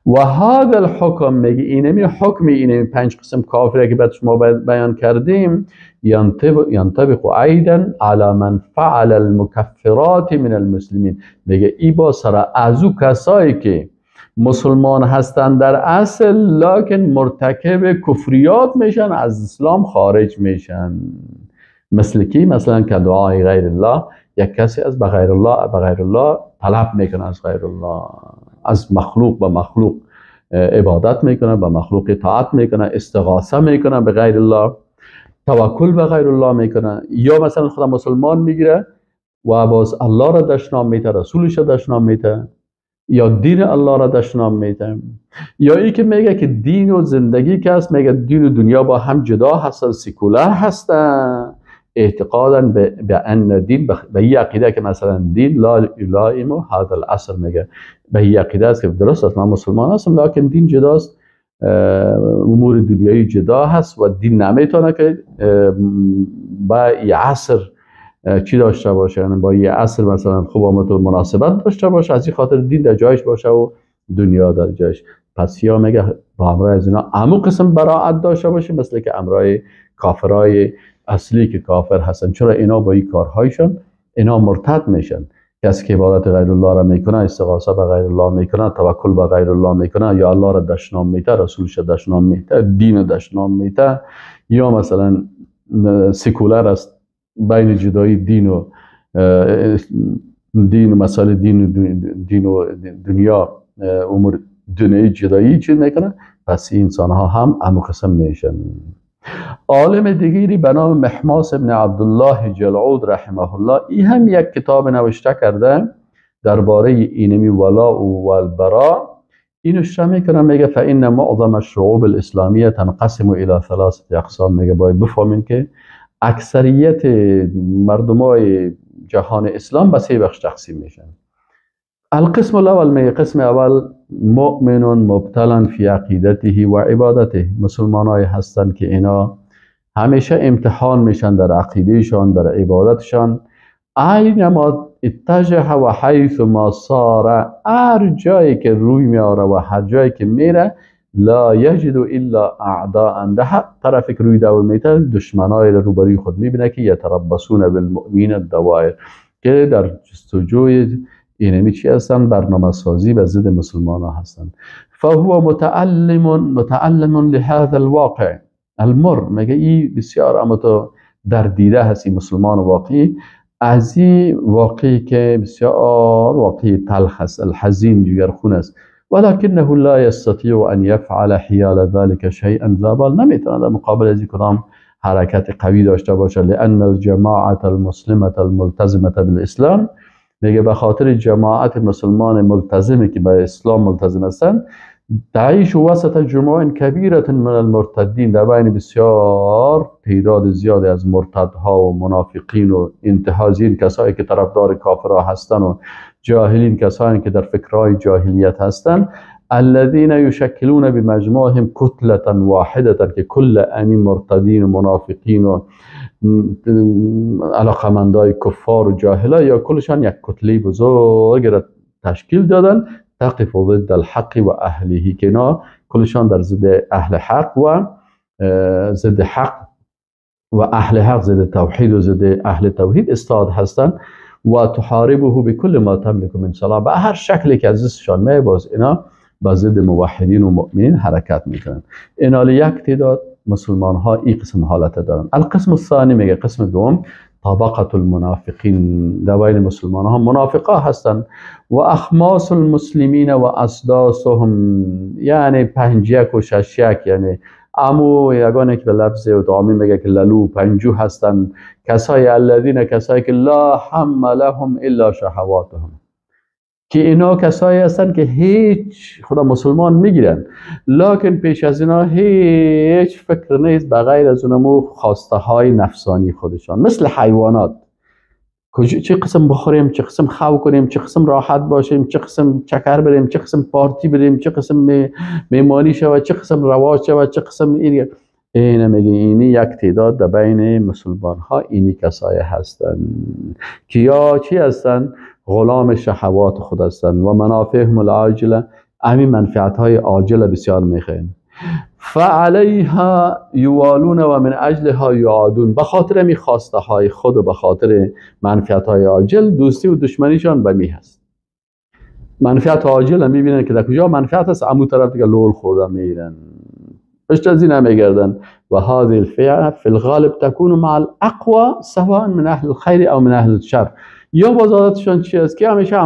و هذا الحکم، میگه اینمی حکم، اینمی 5 قسم کافره که بعد شما بیان کردیم، ینطبق ایضا علی من فعل المکفرات من المسلمین. میگه ای با سر از او کسایی که مسلمان هستند در اصل، لکن مرتکب کفریات میشن، از اسلام خارج میشن. مثل کی؟ مثلا که دعای غیر الله، یک کسی از بغیر الله، بغیر الله طلب میکنه، از غیر الله، از مخلوق به مخلوق عبادت میکنه، به مخلوق اطاعت میکنه، استغاثه میکنه به غیر الله، توکل به غیر الله میکنه. یا مثلا خدا مسلمان میگیره و باز الله را دشنام میته، رسولش را دشنام میته، یا دین الله را دشنام میته. یا ای که میگه که دین و زندگی که هست، میگه دین و دنیا با هم جدا هستن، سیکولر هستن، اعتقادا به ان دین، به این عقیده که مثلا دین لا یلائم هذا العصر، میگه به این عقیده است که درست است من مسلمان هستم، لکن دین جداست، امور دنیایی جدا هست و دین نمیتونه که با این عصر چی داشته باشه، یعنی با یه عصر مثلا خوب آمد و مناسبت داشته باشه، از این خاطر دین در جایش باشه و دنیا در جایش. پس یا میگه با امرای از اینا امو قسم براعت داشته باشه، مثل که امرای کافرای اصلی که کافر هستن. چرا اینا با این کارهایشون اینا مرتد میشن؟ کسی که عبادت غیر الله را میکنه، استغاثه به غیر الله میکنه، توکل به غیر الله میکنه، یا الله را دشنام میته، رسولش را دشنام میته، دین دشنام میته، یا مثلا سکولر است، بین جدایی دین و دین و مسائل دین و دین و دنیا، امور دنیای جدایی چیز میکنه، پس این انسان ها هم امو قسم میشن. عالم دیگری به نام محماس ابن عبدالله جلعود رحمه الله، ای هم یک کتاب نوشته کرده درباره اینمی ولا و البراء. اینو شرح میکنه، میگه فان معظم الشعوب الاسلامیه تنقسم الى ثلاثه اقسام. میگه باید بفهمین که اکثریت مردمای جهان اسلام به 3 بخش تقسیم میشن. القسم الاول، میگه قسم اول مؤمن مبتلا فی عقیدته و عبادته، مسلمانای هستند که اینا همیشه امتحان میشن در عقیدهشان، در عبادتشان. اینما اتجه و حیث ما صار، هر جایی که روی میاره و هر جایی که میره، لا یجد الا اعداء، ده هر طرفی که روی دور میته دشمنای روبروی خود میبینه که یتربصون بالمؤمنین الدوائر، که در جستجوی اینمی چی هستن؟ برنامه سازی به ضد مسلمان ها هستن. فهو متعلم لهذا الواقع المر، میگه ای بسیار اما تو در دیده هستی مسلمان واقعی، از این واقعی که بسیار واقعی تلخ است، الحزین، جگرخون است. ولكنه لا يستطيع ان يفعل حيال ذلك شيئا ذا بال، نمیتونه در مقابل از این کدام حرکت قوی داشته باشه. لان الجماعه المسلمه الملتزمه بالاسلام، میگه به خاطر جماعت مسلمان ملتزمی که به اسلام ملتزم هستند، تعیش وسط جماع کبیره من المرتدین، در بین بسیار تعداد زیادی از مرتدها و منافقین و انتهازین، کسایی که طرفدار کافرها هستند و جاهلین، کسایی که در فکرهای جاهلیت هستند، الذين يشكلون بمجموعهم كتلة واحدة، که کل امین مرتدین و منافقین و علاقمندای کفار و جاهلا یا کلشان یک کتله بزرگ را تشکیل دادن، تقف ضد الحق و اهله، که اینا کلشان در ضد اهل حق و ضد حق و اهل حق، ضد توحید و ضد اهل توحید استاد هستند. و تحاربه بكل ما تملك من سلاح، به هر شکلی که از دستشان می باز اینا با ضد موحدین و مؤمنین حرکت میکنن. اینا یک تعداد مسلمان ها این قسم حالت دارن. القسم الثانی، میگه قسم دوم، طبقة المنافقین، در بین مسلمان ها منافقا هستند. و اخماس المسلمین و اسداسهم، یعنی 5-1 و 6-1، یعنی امو یگانه که به لفظ دعامی میگه که للو پنجو هستند. کسای الذین، کسایی که لا هم لهم الا شهواتهم، که اینا کسایی هستند که هیچ خدا مسلمان میگیرن، لکن پیش از اینا هیچ فکر نیست بغیر از اونمو خواسته های نفسانی خودشان، مثل حیوانات. چه قسم بخوریم، چه قسم خو کنیم، چه قسم راحت باشیم، چه قسم چکر بریم، چه قسم پارتی بریم، چه قسم میمانی شود، چه قسم رواج شود، چه قسم این میگه. اینی یک تعداد در بین مسلمان ها اینی کسایی هستند که یا چی هستند؟ غلام شهوات خود هستند و منافعهم العاجله، همین منفعت های عاجله بسیار میخواین. فعلیها یوالون و من اجلها یعادون، به خاطر می خواسته های خود و به خاطر منفعت های عاجل دوستی و دشمنیشان به می هست. منفعت عاجل هم میبینن که در کجا منفعت هست، امو طرف دیگه لول خوردن میرن، پشت از این میگردن. و هذه الفئه فی الغالب تكون مع الاقوى سواء من اهل الخير او من اهل الشر. یا باز عادتشان چی است؟ که همیشه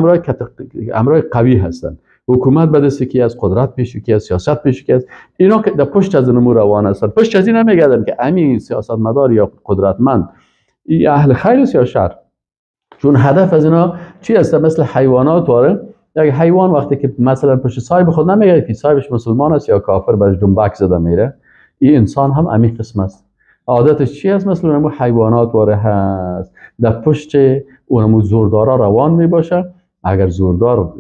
همراه قوی هستن، حکومت به دست کی است، قدرت پیش کی است، سیاست پیش کی است، اینا که در پشت از نمو روان هستن، پشت از این نمیگردن که امین سیاستمدار یا قدرتمند ای اهل خیر است یا شر. چون هدف از اینا چی است؟ مثل حیوانات واره. یک حیوان وقتی که مثلا پشت صاحب خود نمیگرده که صاحبش مسلمان است یا کافر، برش دنبک زده میره. این انسان هم همین قسم است. عادتش چی است؟ مثل اونمو حیوانات واره هست، در پشت اونمو زوردارا روان میباشه. اگر زوردار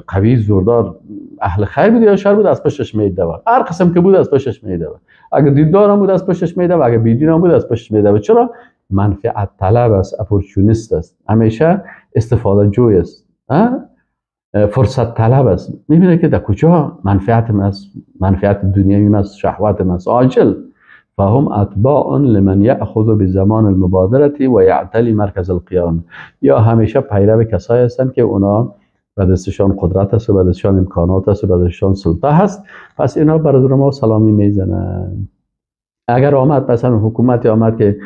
قوی، زوردار اهل خیر بود یا شر بود، از پشتش میدوه، هر قسم که بود از پشتش میدوه. اگر دیندار هم بود از پشتش میدوه، اگر بیدین هم بود از پشتش میدوه. چرا؟ منفعت طلب است، اپورتونیست است، همیشه استفاده جوی است، فرصت طلب است. میبینه که در کجا منفعت است، منفعت دنیوی است، شهوت است، عاجل. فهم اتباع لمن یأخذ بزمان المبادرة و یعتلی مرکز القیام، یا همیشه پیرو کسایی هستند که اونا به دستشان قدرت است و به دستشان امکانات است و به دستشان سلطه هست. پس اینا برای ما سلامی میزنن. اگر آمد مثلا حکومتی آمد که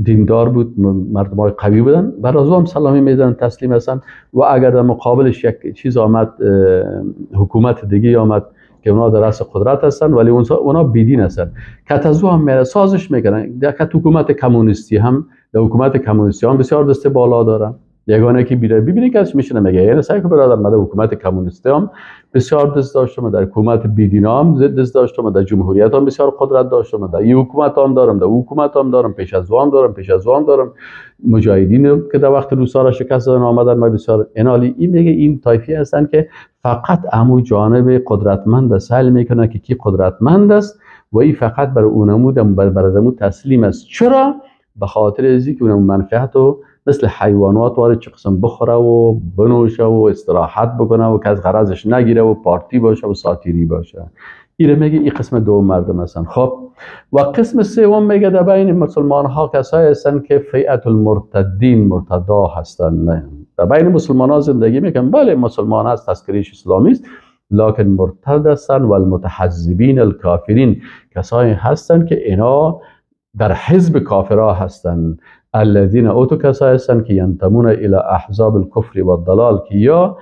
دیندار بود، مردم قوی بودن، برای هم سلامی میزنن، تسلیم هستن. و اگر در مقابلش یک چیز آمد، حکومت دیگه آمد که اونا در رأس قدرت هستن ولی اونا بیدین هستن، کتزو هم میره سازش میکنن. در حکومت کمونیستی هم، در حکومت کمونیستی هم بسیار دست بالا دارن. یگانه که بیره ببینید که میشینه میگه یعنی سعی کن برادر، من در حکومت کمونیستی هم بسیار دست داشتم، در حکومت بیدینا هم دست داشتم، در جمهوریت هم بسیار قدرت داشتم، در این حکومت هم دارم، در حکومت هم دارم، پیش از هم دارم، پیش از هم دارم، مجاهدین که در وقت روسا را شکست دادن آمدن، من بسیار انالی. این میگه این طایفی هستن که فقط امو جانب قدرتمند سعی میکنه که کی قدرتمند است و این فقط بر اونمو بر تسلیم است. چرا؟ به خاطر از اینکه اونمو منفعت و مثل حیوانات وارد چه قسم بخوره و بنوشه و استراحت بکنه و که از غرضش نگیره و پارتی باشه و ساتیری باشه. اینو میگه این قسم دوم مردم هستن. خب و قسم سوم میگه در بین مسلمان ها کسایی هستن که فئة المرتدین، مرتدا هستن. در بین مسلمان ها زندگی میکنن، بله مسلمان هست، تذکریش اسلامی است، لکن مرتد هستن. و المتحزبین الکافرین، کسایی هستن که اینا در حزب کافرها هستن. الذين اوتو، کسایی هستن که ینتمون الى احزاب الكفر والضلال، که یا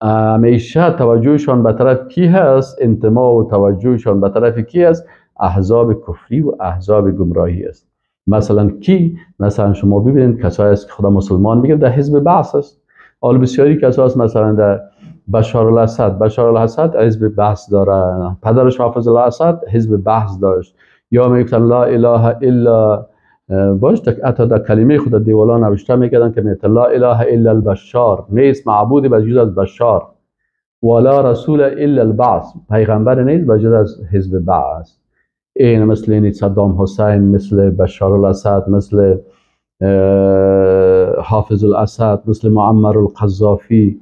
همیشه توجهشان به طرف کی هست، انتما و توجهشان به طرف کی هست؟ احزاب کفری و احزاب گمراهی است. مثلا کی؟ مثلا شما ببینید کسایی است که خدا مسلمان میگه در حزب بعث است. حال بسیاری کسایی است مثلا در بشار الاسد، بشار الاسد حزب بعث داره، پدرش حافظ الاسد حزب بعث داشت. یا میگفتن لا اله الا باش، حتی در کلمه خود دیوالا نوشته میکردن که میگه لا اله الا البشار، نیست معبودی به جز از بشار، ولا رسول الا البعث، پیغمبر نیست به جز از حزب بعث. این مثل این صدام حسین، مثل بشار الاسد، مثل حافظ الاسد، مثل معمر القذافی،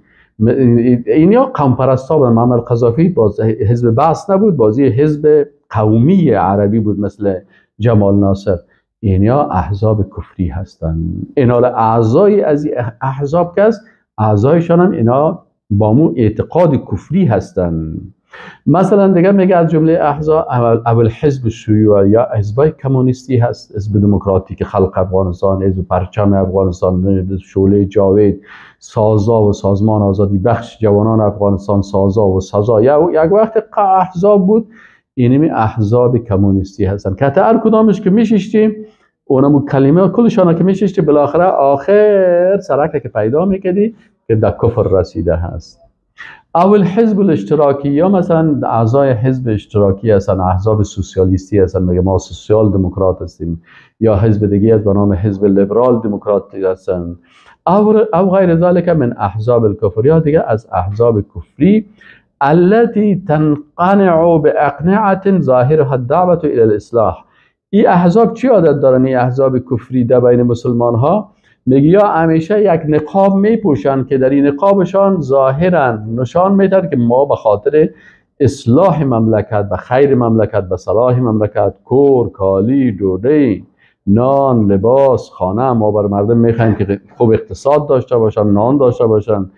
اینا قوم پرستا بودن. معمر القذافی باز حزب بعث نبود، بازی حزب قومی عربی بود مثل جمال ناصر. اینا احزاب کفری هستند. اینا اعضای از احزاب که است، اعضایشان هم اینا با مو اعتقاد کفری هستند. مثلا دیگه میگه از جمله احزاب اول حزب شیوعی یا حزبای کمونیستی هست، حزب دموکراتیک خلق افغانستان، حزب پرچم افغانستان، شعله جاوید، سازا و سازمان آزادی بخش جوانان افغانستان، سازا و سازا. یا یک وقت احزاب بود، اینمی احزاب کمونیستی هستن که هر کدامش که میشیشتیم اونمو کلمه کلشان که میشیشتی بالاخره آخر سرک که پیدا میکردی که در کفر رسیده هست. اول حزب الاشتراکی یا مثلا اعضای حزب اشتراکی هستن، احزاب سوسیالیستی هستن، میگه ما سوسیال دموکرات هستیم، یا حزب دیگه از به نام حزب لیبرال دموکرات هستن، او غیر ذلك من احزاب الکفر، یا دیگه از احزاب کفری التي تنقنع باقنعه ظاهرها الدعوه الى الاصلاح. این احزاب چی عادت دارن؟ این احزاب کفری در بین مسلمان ها میگه یا همیشه یک نقاب میپوشن که در این نقابشان ظاهرا نشان میدن که ما به خاطر اصلاح مملکت، به خیر مملکت، به صلاح مملکت، کور، کالی، دوده، نان، لباس، خانه، ما بر مردم میخوایم که خوب اقتصاد داشته باشن، نان داشته باشن،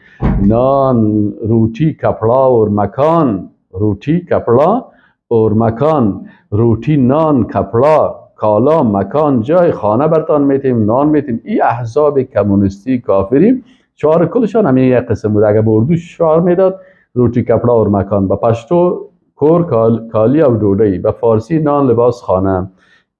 نان، روتی، کپڑا اور مکان، روتی، کپڑا اور مکان، روتی، نان، کپڑا، کالا، مکان، جای، خانه برتان میتیم، نان میتیم. این احزاب کمونیستی کافری شعار کلشان همین یک قسم بود. اگه به اردو شعار میداد روتی، کپڑا اور مکان، به پشتو کور، کالی و دوده، به فارسی نان، لباس، خانه.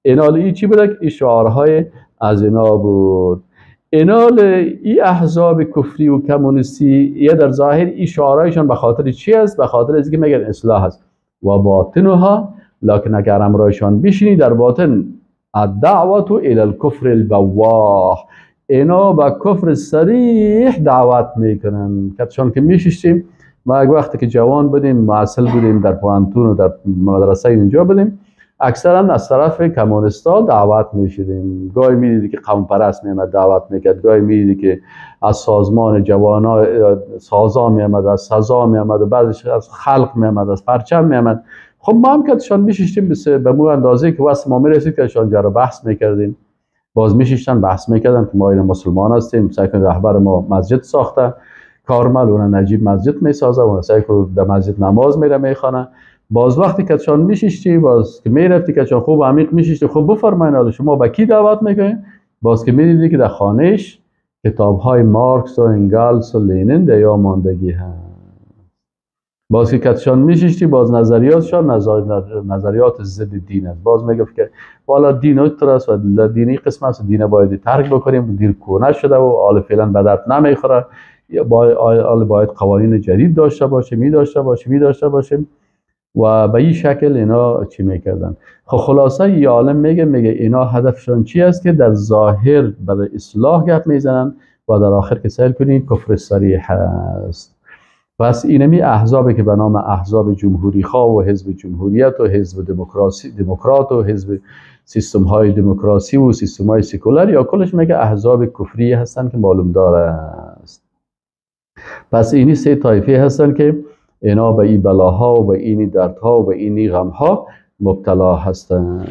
اینال ای چی بود؟ این شعارهای از اینا بود. اینال ای احزاب کفری و کمونیستی یا در ظاهر این شعارهایشان به خاطر چی است؟ به خاطر از اینکه میگن اصلاح است و باطنها، لکن اگر امرایشان بشینی در باطن الدعوت الى الكفر البواح، اینا به کفر صریح دعوت میکنن. کتشان که میشیشتیم ما یک وقتی که جوان بودیم، معسل بودیم، در پوانتون و در مدرسه اینجا بودیم، اکثرا از طرف کمونیستا دعوت میشدیم. گاهی میدیدی که قوم پرست میامد دعوت میکرد، گاهی میدیدی که از سازمان جوانا سازا میامد، از سزا میامد، و بعضش از خلق میامد، از پرچم میامد. خب ما هم که شان میشیشتیم به مو اندازه که واسه ما میرسید که شان جرا بحث میکردیم، باز میشیشتن بحث میکردن که ما اینا مسلمان هستیم، سعی کن رهبر ما مسجد ساخته، کارمل اون نجیب مسجد میسازه، اون سعی کن در مسجد نماز میره میخوانه. باز وقتی که شان میشیشتی، باز که میرفتی که شان خوب عمیق میشیشتی، خوب بفرمایید شما با کی دعوت میکنین؟ باز که میدیدی که در خانهش کتاب های مارکس و انگلس و لینین در یا ماندگی هست. باز که کتشان میشیشتی، باز نظریاتشان نظریات ضد دین است. باز میگفت که والا دین اتر است و دینی قسم است، دین باید ترک بکنیم، دین کهنه شده و حال فعلا به درد نمیخوره، حال باید قوانین جدید داشته باشیم، می داشته باشیم، می داشته باشیم. و به این شکل اینا چی میکردن. خب خلاصه یه عالم میگه اینا هدفشان چی است؟ که در ظاهر برای اصلاح گپ میزنن و در آخر که سیل کنین کفر صریح است. پس اینمی احزابی که به نام احزاب جمهوری خواه و حزب جمهوریت و حزب دموکراسی دموکرات و حزب سیستم های دموکراسی و سیستم های سکولار، یا کلش میگه احزاب کفری هستن که معلوم دار است. پس اینی سه طایفه هستن که اینا به این بلاها و به این دردها و به این غمها مبتلا هستند.